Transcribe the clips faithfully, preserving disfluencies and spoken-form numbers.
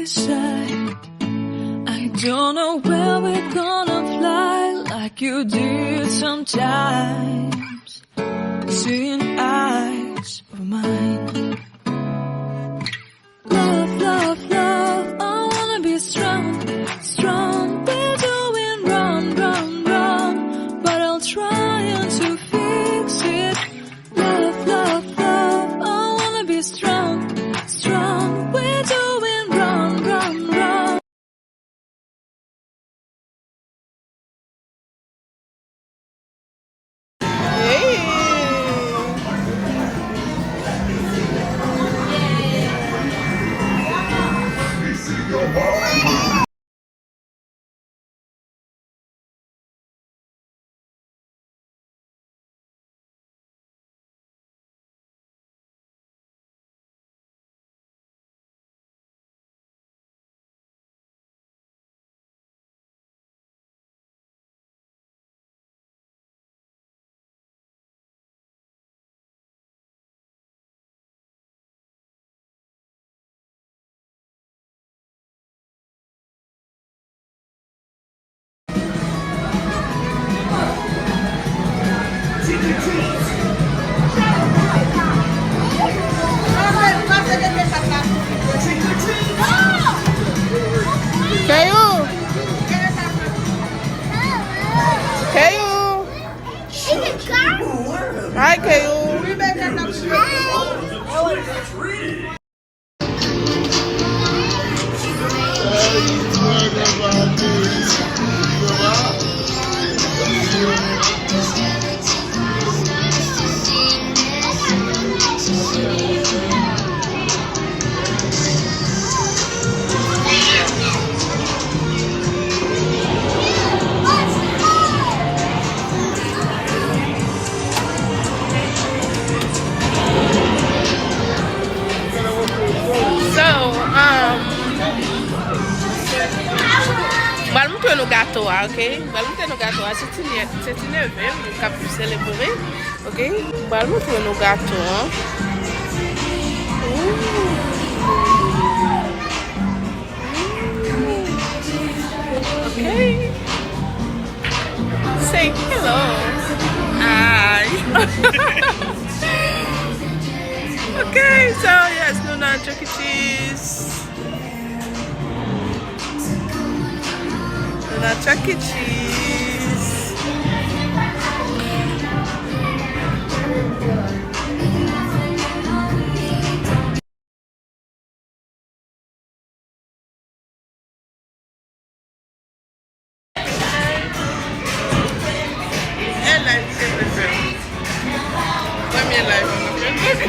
side. I don't know where we're gonna fly like you did sometimes. Seeing eyes of mine. Love, love, love, I wanna be strong, strong. We're doing wrong, wrong, wrong, but I'll try to fix it. Love, love, love, I wanna be strong, strong. We're doing wrong, wrong, wrong. Keyou! Keyou! Hi, Keyou! So, um, m pral montre nou gato a, ok? M pral montre nou gato a. Se ti nè-, se ti neve m k ap selebre, ok? M pral montre nou gato an. Ooh. Ok. Say hello. Hi. Ok, so yes, nou nan Chuck E. Cheese. Nou nan Chuck E. Cheese. E live se mwen fè. Premye live mwen fè.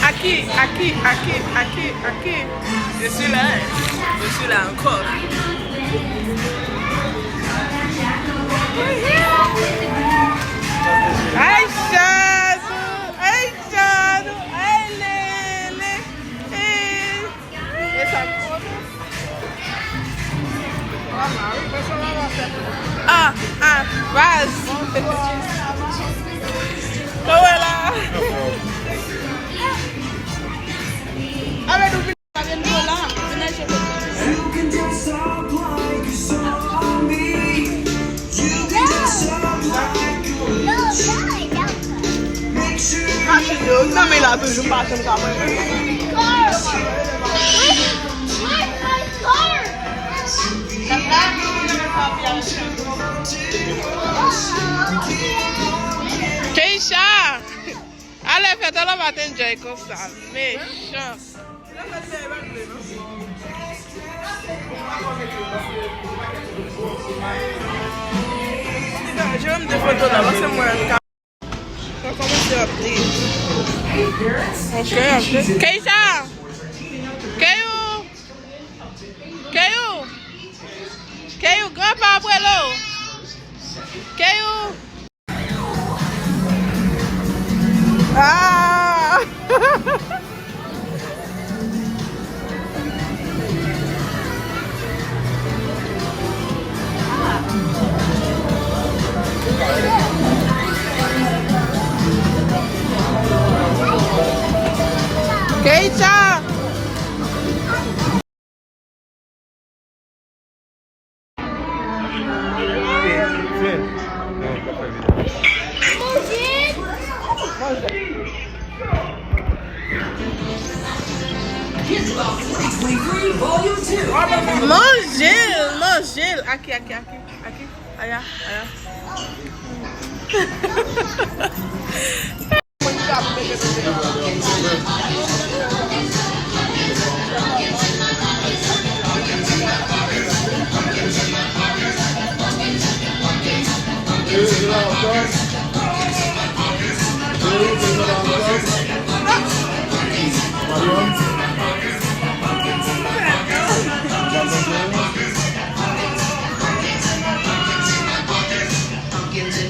Aki, aki, aki, aki, aki. Je suis là, hein. Je suis là encore. Ay, Chadou! Ay, Chadou! Ay, Lele! Hey! E sa m konnen. Ah, ah, baz. Kòman la? Avè nou vin, avè nou la. Vin al chèche. Machin yo, nan men la toujou, machin sa mwen. Keisha! Ale fè talè maten enjoy konsa. Mechan. Jerome de foto la, paske mwen ka. Sa kòmanse ap di. Ok, ap di. Keisha! Keyou! Keyou! Keyou, granpa ap rele w! Keyou! Ah! Manje l, manje l. Aki, aki, aki, aki. Aya, aya.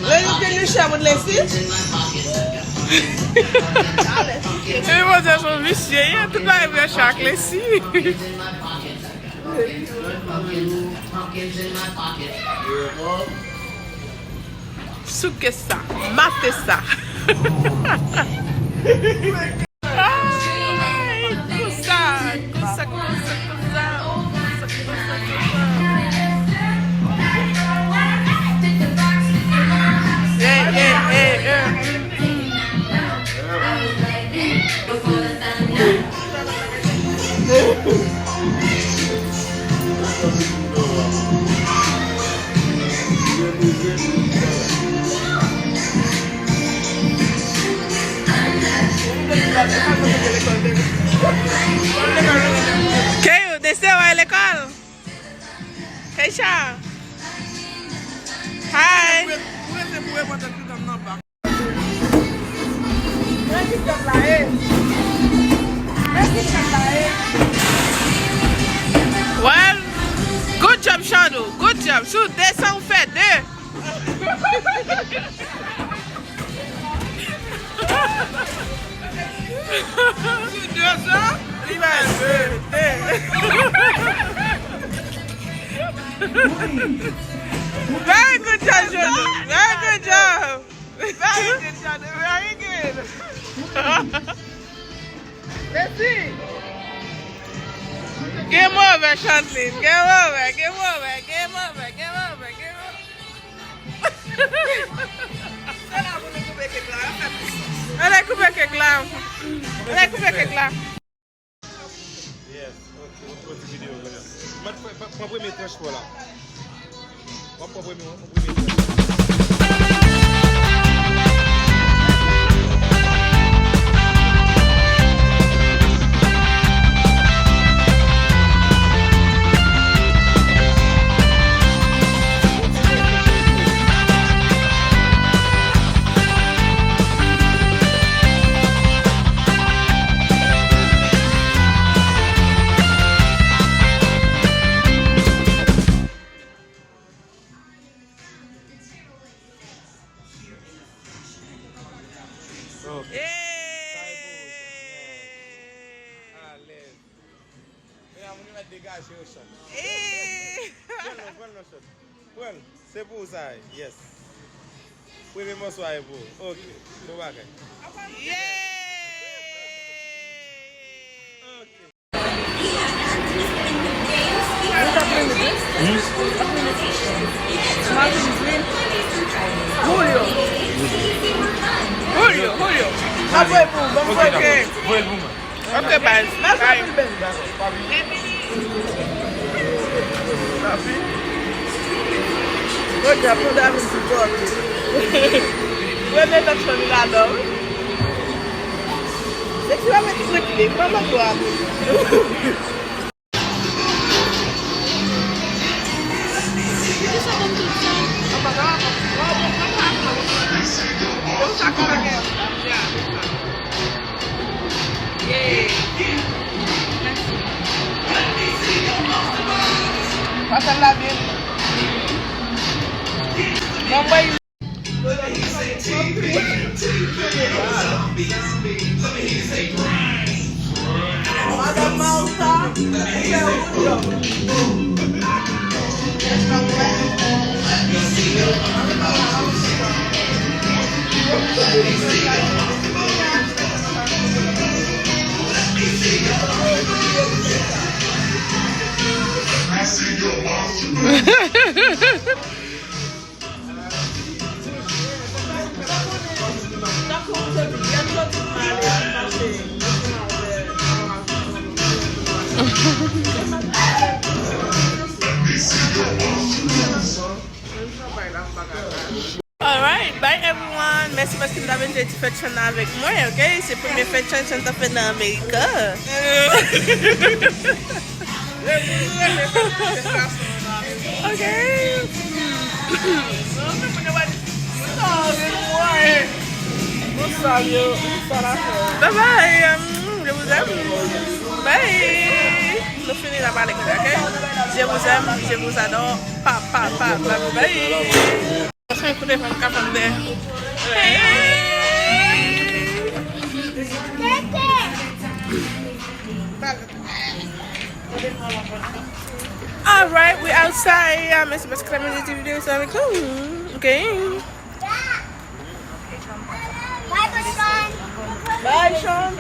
Lè nou te nou chè moun lesi. E mwen se yon visye, ye, tout bagay vle chak lesi. Souke sa, mate sa. Ay, konsa, konsa, konsa, konsa. Hey, hey, hey, hey. Keyo, desè w al lekòl? Keisha. Hi. Well, good job, Chando. Good job. Sou de san, ou fè de. Sou de san, li bay de. Very good job, Chando. Very good job. Very good, Chando. Very good. Mèsi. Game over, Chantlin. Game over, game over, game over, game over, game over. Se la pou nou koupe kèk la, an fèt. Ann koupe kèk la. Ann koupe kèk la. Yes, ok, w ap pran ti videyo kounye a. Mwen, pran, pran, pran premye tranch pou w la. W ap pran premye, w ap pran premye tranch. Ok. Hey! Alèz. Medam, nou mèt degaje yo, Chant. Hey! Pran l non, pran l non, Chant. Pran l. Se pou ou sa ye. Yes. Premye mòso a e pou ou. Ok. Bon bagay. Yeah! Ok. Julio. Julio, Julio. Voye pou, ban m voye pou. Voye l pou mwen. Ok, baz. Mèsi anpil, baby. Bon djab, nou David sipòte. Premye lòt chan li ladan, wi. Se ki va met trik li, kòman dwa. Pase l la byen. Bon, mwen. Madanm Martha, ou fè yon bon djòb. Alright, bye everyone. Mèsi paske nou ta vin fè ti fèt Sean nan avèk mwen, ok? Se premye fèt Sean, Sean ta fè nan Amerika. Ok. Bye bye. Je vous aime. Bye. Nou fini la pale konsa, ok? Je vous aime, je vous adore. Pa, pa, pa, pa, bye. Sa koute fè m ka fè m de. Alright, we outside. Mèsi paske w te gade ti videyo sa avèk nou. Ok. Bye, Sean.